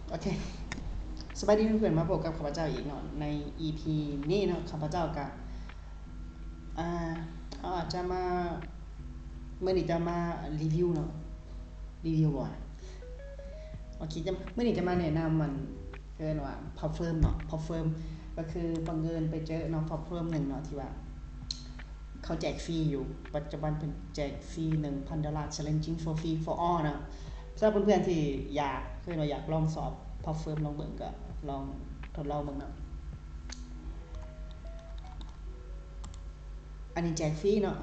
ໂອເຄ ສະບາຍດີເພື່ອນໆ ມາພົບກັບຂ້າພະເຈົ້າອີກເນາະ ໃນອີພີນີ້ເນາະ ຂ້າພະເຈົ້າກະ ອ່າ ເຮົາອາດຈະມາ ມື້ນີ້ຈະມາຣີວິວເນາະ ຣີວິວບໍ່ ໂອເຄ ຈະ ມື້ນີ້ຈະມາແນະນຳ ອັນ ເອີ້ນວ່າ Perfume ເນາະ Perfume ກໍຄືບັງເອີນໄປເຈີເນາະ Perfume ໜຶ່ງເນາະ ທີ່ວ່າ ເຂົາແຈກຟຣີຢູ່ ປັດຈຸບັນເພິ່ນແຈກຟຣີໜຶ່ງພັນໂດລາ Challenging for free for all ເນາະ ສຳລັບເພື່ອນໆທີ່ຢາກ ຄືວ່າຢາກລອງສອບ Perfume ລອງເບິ່ງ ກໍລອງທົດລອງເບິ່ງເນາະ ອັນນີ້ແຈກຟຣີເນາະ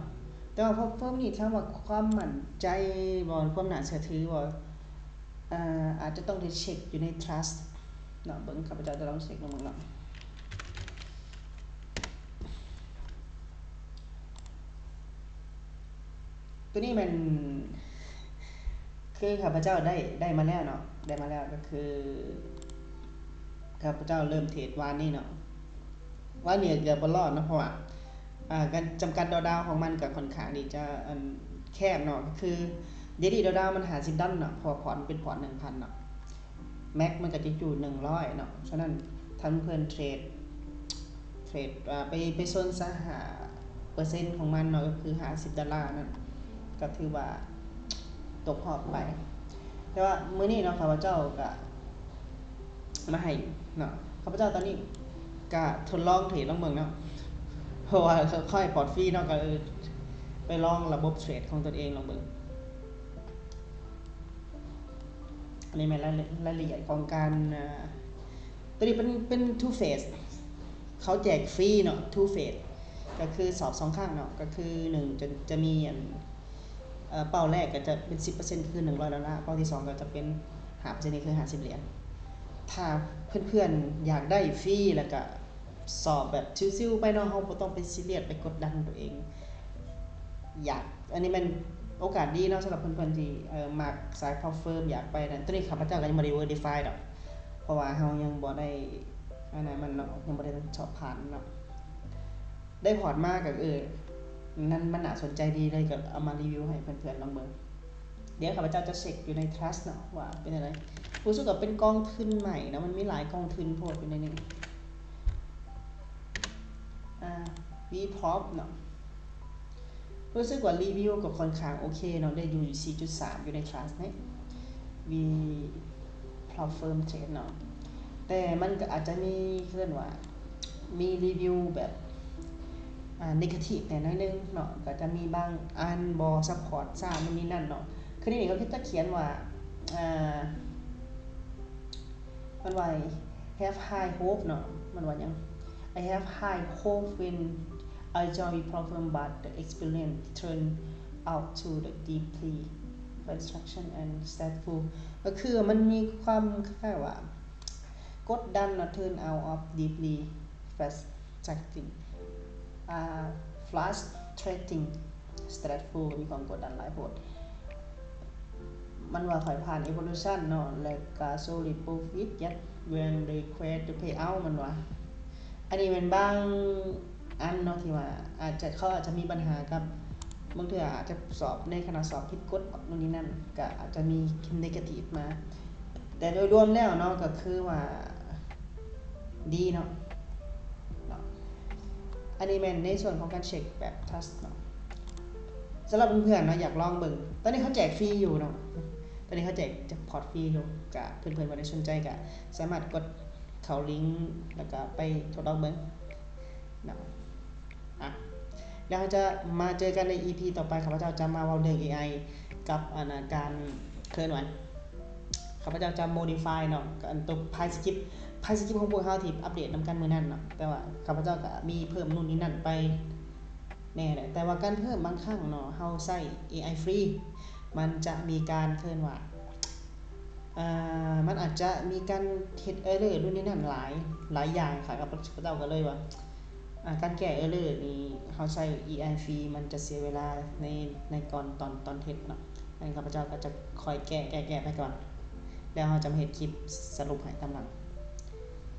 ແຕ່ວ່າ Perfume ນີ້ ຖາມວ່າຄວາມໝັ້ນໃຈບໍ່ ຄວາມໜ້າເຊື່ອຖືບໍ່ ອາ ອາດຈະຕ້ອງໄດ້ເຊັກຢູ່ໃນ Trust ເນາະ ເບິ່ງ ຂ້າພະເຈົ້າຈະລອງເຊັກເບິ່ງເນາະ ໂຕນີ້ແມ່ນ ຄືຂ້າພະເຈົ້າໄດ້ ໄດ້ມາແລ້ວເນາະ ໄດ້ມາແລ້ວ ກໍຄືຂ້າພະເຈົ້າເລີ່ມເທຣດວານນີ້ເນາະ ວານນີ້ເກືອບບໍ່ລອດເນາະ ເພາະວ່າ ອ່າ ການຈຳກັດດອດາວຂອງມັນກໍຄ່ອນຂ້າງທີ່ຈະ ອັນ ແຄບເນາະ ກໍຄື Daily ດອດາວມັນຫ້າສິບດອນເນາະ ເພາະວ່າພອດມັນເປັນພອດໜຶ່ງພັນເນາະ Max ມັນກໍຈະຢູ່ໜຶ່ງຮ້ອຍເນາະ ສະນັ້ນ ຖ້າເພິ່ນເທຣດ ເທຣດ ອ່າ ໄປ ໄປຊົນຊະຫ້າເປີເຊັນຂອງມັນເນາະ ກໍຄືຫ້າສິບດອນລານັ້ນ ກໍຖືວ່າຕົກຮອບໄປ ແຕ່ວ່າມື້ນີ້ເນາະ ຂ້າພະເຈົ້າກະມາໃຫ້ເນາະ ຂ້າພະເຈົ້າຕອນນີ້ກະທົດລອງເທຣດລອງເບິ່ງເນາະ ເພາະວ່າເຂົາໃຫ້ພອດຟຣີເນາະ ກໍເອີ ໄປລອງລະບົບເທຣດຂອງຕົນເອງລອງເບິ່ງ ອັນນີ້ແມ່ນລາຍລະອຽດຂອງການ ອ່າ ຕົວນີ້ເປັນ ເປັນ two phase ເຂົາແຈກຟຣີເນາະ two phase ກໍຄືສອບສອງຄັ້ງເນາະ ກໍຄືໜຶ່ງ ຈະ ຈະມີອັນ ເອີ ເປົ້າແລກກໍຈະເປັນສິບເປີເຊັນ ຄືໜຶ່ງຮ້ອຍດອນລາ ເປົ້າທີສອງກໍຈະເປັນຫ້າເປີເຊັນ ນີ້ຄືຫ້າສິບຫຼຽນ ຖ້າເພື່ອນໆຢາກໄດ້ຟຣີ ແລ້ວກໍສອບແບບຊິວໆໄປເນາະ ເຮົາບໍ່ຕ້ອງໄປຊີຣຽສ ໄປກົດດັນຕົວເອງ ຢາກ ອັນນີ້ແມ່ນໂອກາດດີເນາະ ສຳລັບເພື່ອນໆທີ່ ເອີ ມັກສາຍ Perfume ຢາກໄປນັ້ນ ໂຕນີ້ຂ້າພະເຈົ້າກໍຍັງບໍ່ໄດ້ Verify ດອກ ເພາະວ່າເຮົາຍັງບໍ່ໄດ້ ອັນນັ້ນມັນເນາະ ຍັງບໍ່ໄດ້ສອບຜ່ານເນາະ ໄດ້ພອດມາກໍ ເອີ ນັ້ນມັນໜ້າສົນໃຈດີເລີຍ ກໍເອົາມາຣີວິວໃຫ້ເພື່ອນໆລອງເບິ່ງ ດຽວຂ້າພະເຈົ້າຈະເຊັກຢູ່ໃນ Trust ເນາະ ວ່າເປັນຈັ່ງໃດ ຮູ້ສຶກວ່າເປັນກອງທຶນໃໝ່ເນາະ ມັນມີຫຼາຍກອງທຶນໂພດຢູ່ໃນນີ້ ອ່າ V Prop ເນາະ ຮູ້ສຶກວ່າຣີວິວກໍຄ່ອນຂ້າງໂອເຄເນາະ ໄດ້ຢູ່ສີ່ຈຸດສາມ ຢູ່ໃນ Trust ນີ້ V Prop Firm Trade ເນາະ ແຕ່ມັນກໍອາດຈະມີ ເອີ້ນວ່າ ມີຣີວິວແບບ ອ່າ negative ແດ່ໜ້ອຍໜຶ່ງເນາະ ກໍຈະມີບາງອັນບໍ່ support ຊ້າ ໂນ່ນນີ້ນັ້ນເນາະ ຄືໃນນີ້ກໍຄືຈະຂຽນວ່າ ອ່າ ມັນວ່າ have high hope ເນາະ ມັນວ່າຫຍັງ I have high hope when I join Perfume but the experience turn out to the deeply frustration and stressful ກໍຄືມັນມີຄວາມຄ້າຍໆວ່າ ກົດດັນເນາະ turn out of deeply frustrating ອ່າ frustrating stressful ມີຄວາມກົດດັນຫຼາຍໂພດ ມັນວ່າຂ້ອຍຜ່ານ evolution ເນາະ ແລະກະ solid profit yet when request to pay out ມັນວ່າ ອັນນີ້ແມ່ນບາງອັນເນາະ ທີ່ວ່າອາດຈະ ເຂົາອາດຈະມີບັນຫາກັບ ບາງເທື່ອອາດຈະສອບໃນຂະນະສອບຜິດກົດ ໂນ່ນນີ້ນັ້ນ ກະອາດຈະມີ negative ມາ ແຕ່ໂດຍລວມແລ້ວເນາະ ກໍຄືວ່າ ດີເນາະ ເນາະ ອັນນີ້ແມ່ນໃນສ່ວນຂອງການເຊັກແບບ Trust ເນາະ ສຳລັບເພື່ອນໆເນາະ ຢາກລອງເບິ່ງ ຕອນນີ້ເຂົາແຈກຟຣີຢູ່ເນາະ ຕອນນີ້ເຂົາແຈກ ແຈກພອດຟຣີຢູ່ ກະເພື່ອນໆບໍ່ໄດ້ສົນໃຈ ກະສາມາດກົດເຂົ້າລິງ ແລ້ວກະໄປທົດລອງເບິ່ງເນາະ ອ່ະ ແລ້ວເຮົາຈະມາເຈີກັນໃນ ອີພີ ຕໍ່ໄປ ຂ້າພະເຈົ້າຈະມາເວົ້າເລື່ອງ ເອໄອ ກັບ ອັນ ການເຄື່ອນໄຫວ ຂ້າພະເຈົ້າຈະ modify ເນາະ ອັນຕົວ Python script Python script ຂອງພວກເຮົາທີ່ອັບເດດນຳກັນມື້ນັ້ນເນາະ ແຕ່ວ່າຂ້າພະເຈົ້າກະມີເພີ່ມໂນ່ນນີ້ນັ້ນໄປແດ່ແຫຼະ ແຕ່ວ່າການເພີ່ມບາງຄັ້ງເນາະ ເຮົາໃຊ້ ເອໄອ ຟຣີ ມັນຈະມີການເອີ້ນວ່າ ອ່າ ມັນອາດຈະມີການເຮັດ error ໂນ່ນນີ້ນັ້ນຫຼາຍ ຫຼາຍຢ່າງ ຂ້າພະເຈົ້າກໍເລີຍວ່າ ອ່າ ການແກ້ error ນີ້ ເຮົາໃຊ້ ເອໄອ ຟຣີ ມັນຈະເສຍເວລາໃນ ໃນກ່ອນ ຕອນ ຕອນເຮັດເນາະ ນັ້ນຂ້າພະເຈົ້າກໍຈະຄ່ອຍແກ້ ແກ້ ແກ້ໄປກ່ອນ ແລ້ວເຮົາຈະມາເຮັດຄລິບສະຫຼຸບໃຫ້ຕາມຫຼັງ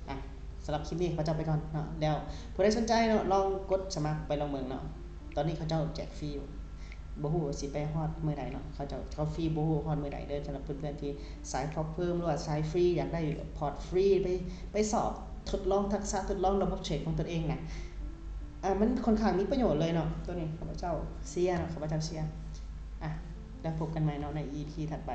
ອ່ະ ສຳລັບຄລິບນີ້ຂ້າພະເຈົ້າໄປກ່ອນເນາະ ແລ້ວຜູ້ໃດສົນໃຈເນາະ ລອງກົດສະໝັກໄປລອງເບິ່ງເນາະ ຕອນນີ້ເຂົາເຈົ້າແຈກຟຣີຢູ່ ບໍ່ຮູ້ວ່າຊິໄປຮອດມື້ໃດເນາະ ເຂົາເຈົ້າ ເຂົາຟຣີ ບໍ່ຮູ້ຮອດມື້ໃດເດີ. ສຳລັບເພື່ອນໆທີ່ສາຍ Prop Firm ຫຼືວ່າສາຍຟຣີ ຢາກໄດ້ພອດຟຣີ ໄປ ໄປສອບທົດລອງທັກສະ ທົດລອງລະບົບເທຣດຂອງຕົນເອງນະ ອາ ມັນຄ່ອນຂ້າງມີປະໂຫຍດເລີຍເນາະ ໂຕນີ້ຂ້າພະເຈົ້າເຊຍເນາະ ຂ້າພະເຈົ້າເຊຍ. ອາ ແລ້ວພົບກັນໃໝ່ເນາະ ໃນ ອີພີ ຖັດໄປ.